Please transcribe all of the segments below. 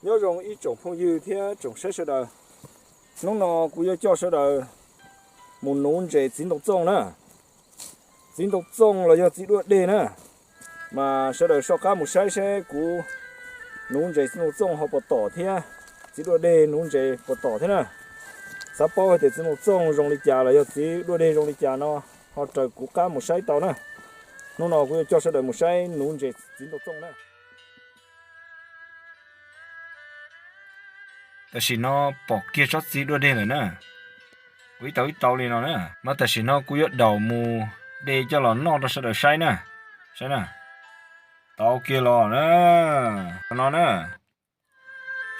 Nyob zoo ib tsoom phooj ywg thiab tsoom saib sawv daws. Hnub no kuv yuav coj sawv daws mus nuv ntses txiv ntoo txooj na. Txiv ntoo txooj los yog txiv duaj dej na. Mas sawv daws soj qab mus saib seb kuv nuv ntses txiv ntoo txooj ho puas tom thiab, txiv duaj dej nuv ntses puas tom thiab na. Xav paub hais tias txiv ntoo txooj zoo li cas los yog txiv duaj dej zoo li cas no, ho raws kuv qab mus saib tau na. Hnub no kuv yuav coj sawv daws mus saib nuv ntses txiv ntoo txooj na. Tam sim no pom kiag tsob txiv duaj dej lawm na. Kuv ib tau ib tau li no na, mas tam sim no kuv yuav daus mus de coj los noj rau sawv daws saib na. Saib na, tau kiag los na, cov no na.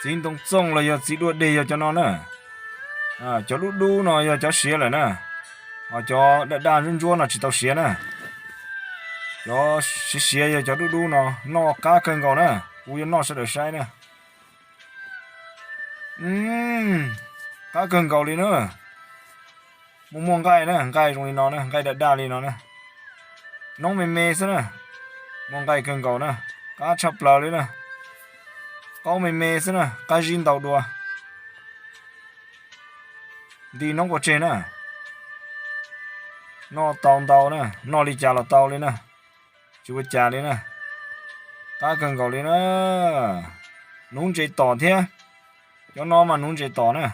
Txiv ntoo txooj los yog txiv duaj dej yog cov no na. Cov dub dub no yog cov siav lawm na, ho cov daj daj ntsuab ntsuab no tsis tau siav na. Cov siav siav yog cov dub dub no, noj qab kawg nkaus na. Kuv yuav noj sawv daws saib na. Qab kawg nkaus li na. Muaj muaj nqaij na, nqaij zoo li no na, nqaij daj daj li no na. Noob me me xwb na, muaj nqaij kawg nkaus na, qab tshaj plaws li na. Qaub me me xwb na, qab zib ntau dua. Nti noob ua tseg na. Noj tau ntau na, noj li cas los tau li na, tsis ua cas li na. Qab kawg nkaus li na. Nuv ntses tom thiab, cov no mas nuv ntses tom na.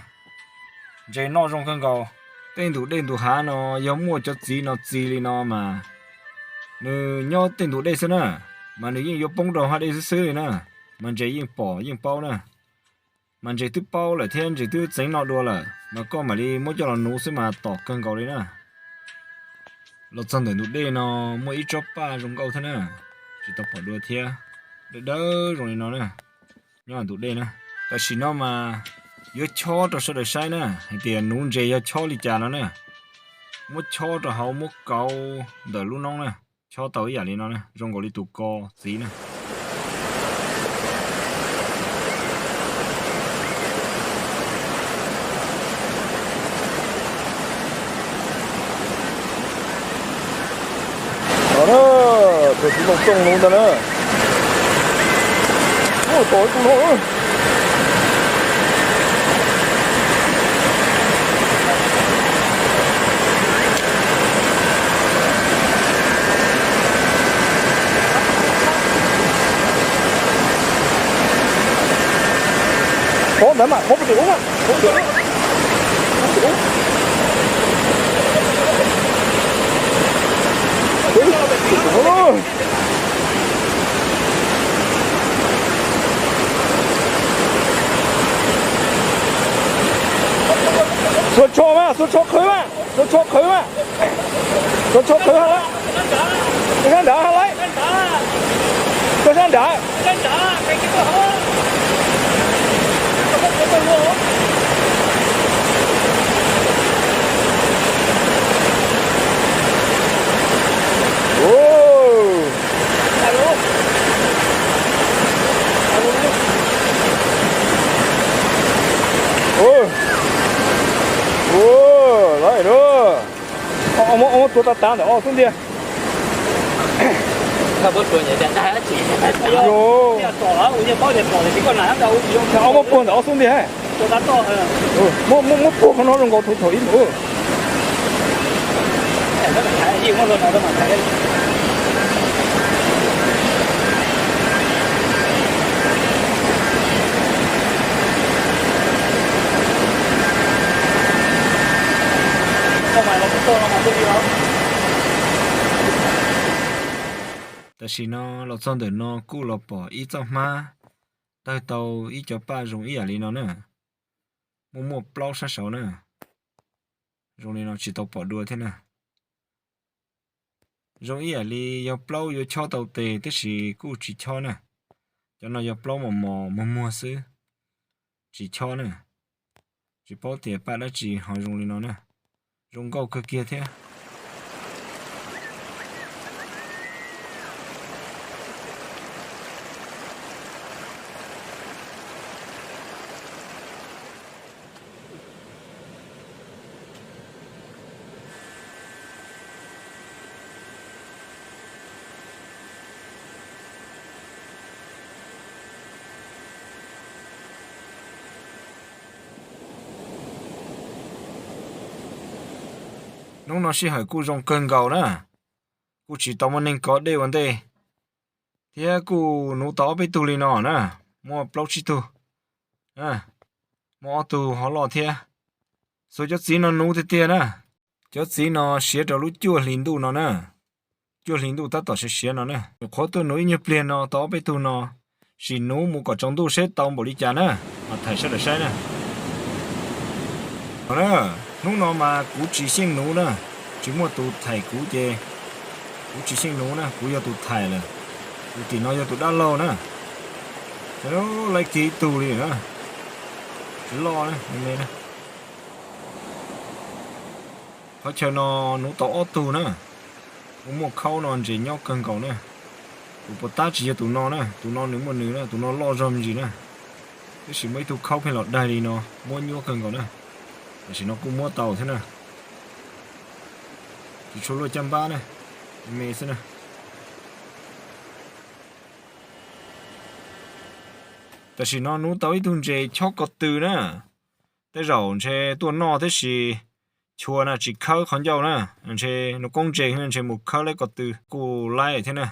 Ntses noj zoo kawg nkaus. Tej ntug dej ntug hav no yog muaj cov txiv no txi li no mas nws nyob tej ntug dej xwb na, mas nws yeej yuav poob rau hauv dej xwb xwb li na. Mas ntses yeej pom yeej paub na. Mas ntses twb paub lawm thiab ntses twb txeev noj dua lawm mas koj mam li muab coj los nuv xwb mas tom kawg nkaus li na. Los txog ntawm ntug dej no muaj ib tsob paj zoo nkauj thiab na, tsis tau pom dua thiab, dawb dawb zoo li no na. Nyob ntug dej na. Tam sim no mas yuav chob rau sawv daws saib na, hais tias nuv ntses yog chob li cas no na. Muab chob rau hauv muab kauv ntawm lub noob na, chob tau ib yam li no na, zoo nkaus li tus ko txiv na. Tus txiv ntoo txooj nuv ntag na. Ua tom ib tug no. Pob ntawd mas, pob puag tim ub mas, pob puag tim ub. Xuas tsho mas, xuas tsho qhwv mas, xuas tsho qhwv mas, xuas tsho qhwv hab lauj. Tuaj sab nrad hab lauj. Tuaj sab nrad. Ua, ua, lawm na. Muab tua tag tag ntawm ob xub ntiag. Muab puag ntawm ob xub ntiag. Muab, muab puag qhov no zoo nkaus thaum thaum ib mus. Tam sim no los txog ntawm no kuj los pom ib txoj hmab tawg tau ib co paj zoo ib yam li no na. Muaj muaj plaub sab saud na. Zoo li no tsis tau pom dua thiab na. Zoo ib yam li yog plaub yuav chob tau tes tab sis kuj tsis chob na. Cov no yog plaub mos mos muag muag xwb, tsis chob na. Tsis paub tias paj dab tsi ho zoo li no na. Zoo nkauj kawg kiag thiab. Hnub no sij hawm kuj zoo kawg nkaus na, kuj tsis tau muaj neeg kov dej ua ntej, thiab kuj nuv tau ob peb tug li no na, muaj plaub tsib tug, muaj ob tug ho loj thiab. Xuas cov txiv no nuv tiag tiag na. Cov txiv no siav rau lub cuaj hli ntuj no na, cuaj hli ntuj tab tom siav siav no na. Nyuam qhuav tuaj nuv ib nyuag pliag no tau ob peb tug no, sim nuv mus kom tsaus ntuj seb tau npaum li cas na, mas thaij sawv daws saib na. Hnub no mas kuv tsis xyeej nuv na, tsis muaj tus thaij kuv ces kuv tsis xyeej nuv na, kuv yog tus thaij lawm. Tus tim no yog tus dab laug na, lawv kiag ib tug li na, tsis loj na, me me na. Qhov chaw no nuv tau ob tug na, kuj muaj khaub no ntses nyob kawg nkaus na. Tus puas tab tsis yog tus no na, tus no nws muaj nws na, tus no loj zog me ntsis na. Tab sis muaj ib tug khaub pheej los daig li no, muab nyuab kawg nkaus na. Tam sim no kuj muab tau thiab na, tsis tshua luaj caj npab na, me me xwb na. Tam sim no nuv tau ib tug ntses chob ko tw na. Tej zaum ntshe tuaj noj tab sis chua na tsis khawb qhov ncauj na, ntshe nws koob ntse ntshe mus khawb lawm ko tw kuj laib thiab na.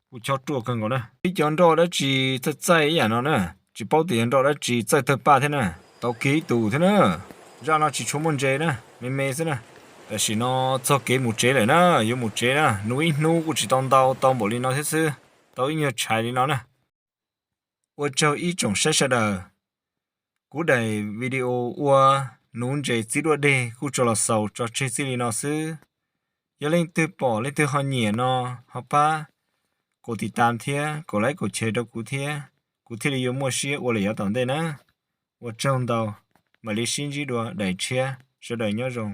Kuj chob ruaj kawg nkaus na. Ib cov nroj dab tsi txaij txaij ib yam no na, tsis paub tias yog nroj dab tsi txaij tawg paj thiab na. Tau kiag ib tus thiab na. Zaj no tsis tshua muaj ntses na, me me xwb na. Tam sim no txog kev mus tsev lawm na, yuav mus tsev na, nuv ib hnub kuj tsis tau ntau, tau npaum li no thiab xwb, tau ib nyuag tshais li no na. Ua tsaug ib tsoom saib sawv daws. Kuv daim video ua nuv ntses txib duaj deg kuj tsuas los xaus tso tseg txij li no xwb. Yog leej twg pom leej twg ho nyiam no, ho pab kaum tiv tam thiab kaum like kaum share rau kuv thiab, kuv thiaj li yuav muaj siab ua lawm yav tom ntej na. Ua tsaug ntau, mam li sib ntsib dua daim tshiab, sawv daws nyob zoo.